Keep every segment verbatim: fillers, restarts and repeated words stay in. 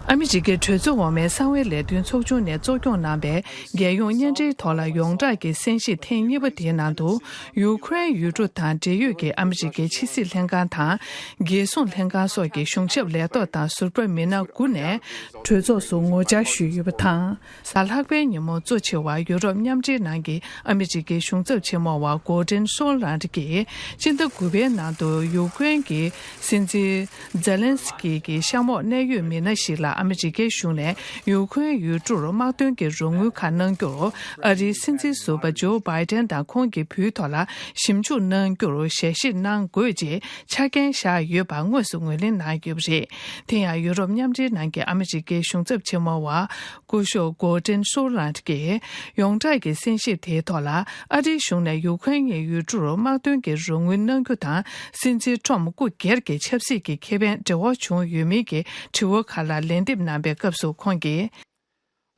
ཨ་མི་རི་ཀའི་གྲོས་ཚོགས་འོག་མའི་གསང་བའི་ལས་དོན་ཚོགས་ཆུང་ནས་གཙོ་སྐྱོང་གནང་བའི་རྒྱལ་ཡོངས་བརྙན་འཕྲིན་ཐོག་ལ་ཡོངས་གྲགས་ཀྱི་གསན་བཞེས་ཐེངས་གཉིས་པ་དེའི་ནང་དུ། ཡུ་ཁུ་རེན་ཡུལ་གྲུ་དང་འབྲེལ་ཡོད་ཀྱི་ཨ་མི་རི་ཀའི་ཕྱི་སྲིད་ལྷན་ཁང་དང་། རྒྱལ་སྲུང་ལྷན་ཁང་སོགས་ཀྱི་གཞུང་ཞབས་ལས་ཐོག་དང་ཟུར་པ་མི་སྣ་དགུ་ནས་གྲོས་ཚོགས་སུ་ངོ་བཅར་ཞུས་ཡོད་པ་དང་། གཟའ་ལྷག་པའི་ཉིན་མོ་གཙོ་ཆེ་བ་ཡུ་རོབ་མཉམ་འབྲེལ་ནང་གི་ཨ་མི་རི་ཀའི་གཞུང་ཚབ་ཆེན་མོ་བ་གོ་ཏྲེན་སོལ་ལན་ཌི་གིས་སྤྱི་ཟླ་དགུ་པའི་ནང་དུ་ཡུ་ཀེ་རེན་གྱི་སྲིད་འཛིན་ཛེ་ལན་སི་ཀི་གི་གཤམ་འོག་གནད་ཡོད་མི་སྣ་ཞིག་ལ་ཨ་མི་རི་ཀའི་གཞུང་ནས་ཡུ་ཀེ་རེན་ཡུལ་གྲུར་དམག་དོན་གྱི་རོགས་དངུལ་ཁག་གནང་རྒྱུར་ཨ་རིའི་སྲིད་འཛིན་ཟུར་པ་ཇོ་བྷའི་ཏན་དང་ཁོང་གི་བུའི་ཐོག་ལ་ཞིབ་འཇུག་གནང་རྒྱུར་ཞལ་བཞེས་གནང་དགོས་ཅེས་ཆ་རྐྱེན་བཞག་ཡོད་པ་དངོས་སུ་ངོས་ལེན་གནང་ཡོད་པ་རེད། དེ་ཡང་ཡུ་རོབ་མཉམ་འབྲེལ་ནང་གི་ཨ་མི་རི་ཀའི་གཞུང་ཚབ་ཆེན་མོ་བ། སྐུ་ཞབས་གོ་ཏྲེན་སོ་ལན་གྱིས་ཡོངས་གྲགས་ཀྱི་གསན་ཞིབ་དེའི་ཐོག་ལ། ཨ་རིའི་གཞུང་ནས་ཡུ་ཁུ་རེན་གྱི་ཡུལ་གྲུར་དམག་དོན་གྱི་རོགས་དངུལ་གནང་རྒྱུ་དང་། སྲིད་འཛིན་ཁྲོམ་སྐུ་སྒེར་གྱི་ཆབ་སྲིད་ཀྱི་ཁེ་ཕན་འབྲེལ་བ་བྱུང་ཡོད་མིན་གྱི་དྲི་བ་ཁག་ལ་ལན་འདེབས་གནང་པའི་སྐབས་སུ་ཁོང་གིས།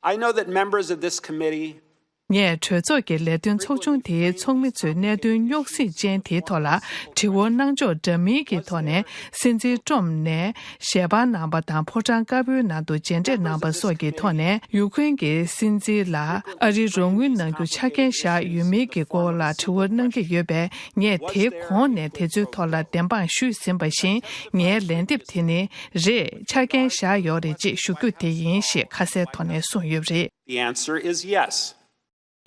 I know that members of this committee ངས་གྲོས་ཚོགས་ཀྱི་ལས་དོན་ཚོགས་ཆུང་དེའི་ཚོགས་མི་ཚོས་གནད་དོན་རྙོག་ཟིང་ཅན་དེའི་ཐོག་ལ་དྲི་བ་གནང་ཕྱོགས་འདྲ་མིན་གྱི་ཐོག་ནས་སྲིད་འཛིན་ཀྲོམ་ནས་ཞལ་པར་གནང་པ་དང་ཕོ་བྲང་དཀར་པོའི་ནང་དུ་མཇལ་འཕྲད་གནང་པ་སོགས་ཀྱི་ཐོག་ནས་ཡུ་ཁུ་རེན་གྱི་སྲིད་འཛིན་ལ་ཨ་རིའི་རོགས་དངུལ་གནང་རྒྱུ་ཆ་རྐྱེན་བཞག་ཡོད་མིན་གྱི་སྐོར་ལ་དྲི་བ་གནང་གི་ཡོད་པས། ངས་དེའི་གོང་ནས་དེ་ཚོའི་ཐོག་ལ་བདེན་དཔང་ཞུས་ཟིན་པ་བཞིན། ངའི་ལན་འདེབས་དེ་ནི། རེད། ཆ་རྐྱེན་བཞག་ཡོད་རེད་ཅེས་ཞུ་རྒྱུ་དེ་ཡིན་ཞེས་ཁ་གསལ་ཐོག་ནས་གསུངས་ཡོད་པ་རེད། The answer is yes.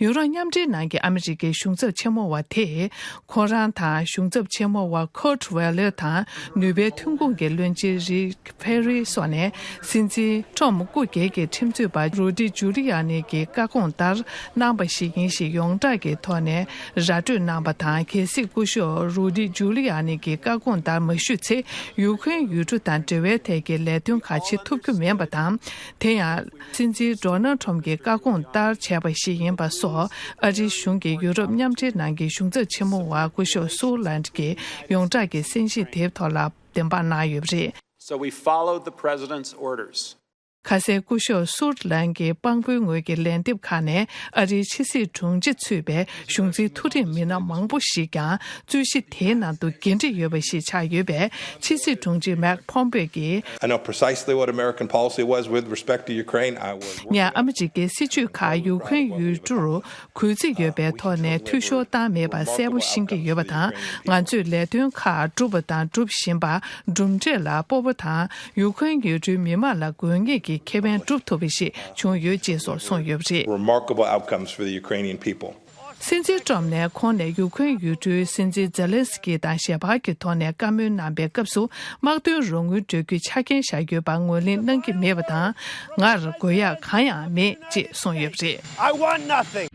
ཡུ་རོབ་མཉམ་འབྲེལ་ནང་གི་ཨ་མི་རི་ཀའི་གཞུང་ཚབ་ཆེན་མོ་བ་དེས་ཁོ་རང་དང་གཞུང་ཚབ་ཆེན་མོ་བ་ཁོར་ཊི་ཝེ་ལེ་དང་ནུས་པའི་ཐོན་ཁུངས་ཀྱི་བློན་ཆེན་རིག་ཕེ་རི་སོགས་ནས་སྲིད་འཛིན་ཁྲོམ་སྐུ་སྒེར་གྱི་ཁྲིམས་རྩོད་པ་རུ་ཌི་ཇུ་ལི་ཡ་ནི་གི་བཀའ་དགོངས་ལྟར་གནང་པ་ཞིག་ཡིན་ཞེས་ཡོངས་གྲགས་ཀྱི་ཐོག་ནས་ར་སྤྲོད་གནང་པ་དང་། གལ་སྲིད་སྐུ་ཞབས་རུ་ཌི་ཇུ་ལི་ཡ་ནི་གི་བཀའ་དགོངས་ལྟར་མ་ཞུས་ཚེ་ཡུ་ཁུ་རེན་ཡུལ་གྲུ་དང་འབྲེལ་བའི་ཐད་ཀྱི་ལས་དོན་ཁག་བྱེད་ཐུབ་རྒྱུ་མིན་པ་དང་། དེ་ཡང་། སྲིད་འཛིན་ཌོ་ནལ་ཁྲོམ་གྱི་བཀའ་དགོངས་ལྟར་བྱས་པ་ཞིག་ཡིན་པ་སོགས། ཨ་རིའི་གཞུང་གིས་ཡུ་རོབ་མཉམ་འབྲེལ་ནང་གི་གཞུང་ཚབ་ཆེན་མོ་བ་སྐུ་ཞབས་སུའུ་ལན་གྱིས་ཡོངས་གྲགས་ཀྱི་གསན་ཞིབ་དེའི་ཐོག་ལ་བདེན་དཔང་གནང་ཡོད་པ་རེད། So we followed the president's orders. ཁ་སང་སྐུ་ཞབས་སུའུ་ལན་གྱི་དཔང་པོའི་ངོས་ཀྱི་ལན་འདེབས་ཁག་ནས་ཨ་རིའི་ཕྱི་སྲིད་དྲུང་ཆེ་ཚུད་པའི་གཞུང་འཛིན་མཐོ་རིམ་མི་སྣ་མང་པོ་ཞིག་ཀྱང་རྩོད་གཞི་དེའི་ནང་དུ་འགན་འཁྲི་ཡོད་པ་ཞིག་ཆགས་ཡོད་པས། ཕྱི་སྲིད་དྲུང་ཆེ་མེག་ཕོམ་པེ་གྱིས། I know precisely what American policy was with respect to Ukraine. I was working ངས་ཨ་མི་རི་ཀའི་སྲིད་ཇུས་ཁག་ཡུ་ཁུ་རེན་ཡུལ་གྲུར་གུས་བརྩི་ཡོད་པའི་ཐོག་ནས་འཐུས་ཤོར་བཏང་མེད་པ་གསལ་པོ་ཤེས་ཀྱི་ཡོད་པ་དང་། ང་ཚོས་ལས་དོན་ཁག་བསྒྲུབས་པ་དང་སྒྲུབ་བཞིན་པ་གྲུབ་འབྲས་ལ་སྤོབས་པ་དང་། ཡུ་ཁུ་རེན་ཡུལ་གྲུའི་མི་དམངས་ལ་དགོས་ངེས་ཀྱི་ཁེ་ཕན་སྒྲུབ་ཐུབ་པ་ཞིག་བྱུང་ཡོད་ཅེས་སོགས་གསུངས་ཡོད་པ་རེད། Remarkable outcomes for the Ukrainian people. སྲིད་འཛིན་ཀྲོམ་ནས་ཁོང་ནས་ཡུ་ཁུ་རེན་ཡུལ་གྲུའི་སྲིད་འཛིན་ཛེ་ལན་སི་ཀི་དང་ཞལ་པར་གྱི་ཐོག་ནས་བཀའ་མོལ་གནང་པའི་སྐབས་སུ། དམག་དོན་རོགས་དངུལ་སྤྲོད་རྒྱུའི་ཆ་རྐྱེན་བཞག་ཡོད་པ་ངོས་ལེན་གནང་གི་མེད་པ་དང་། ངར་དགོས་ཡག་གང་ཡང་མེད་ཅེས་གསུངས་ཡོད་པ་རེད། I want nothing.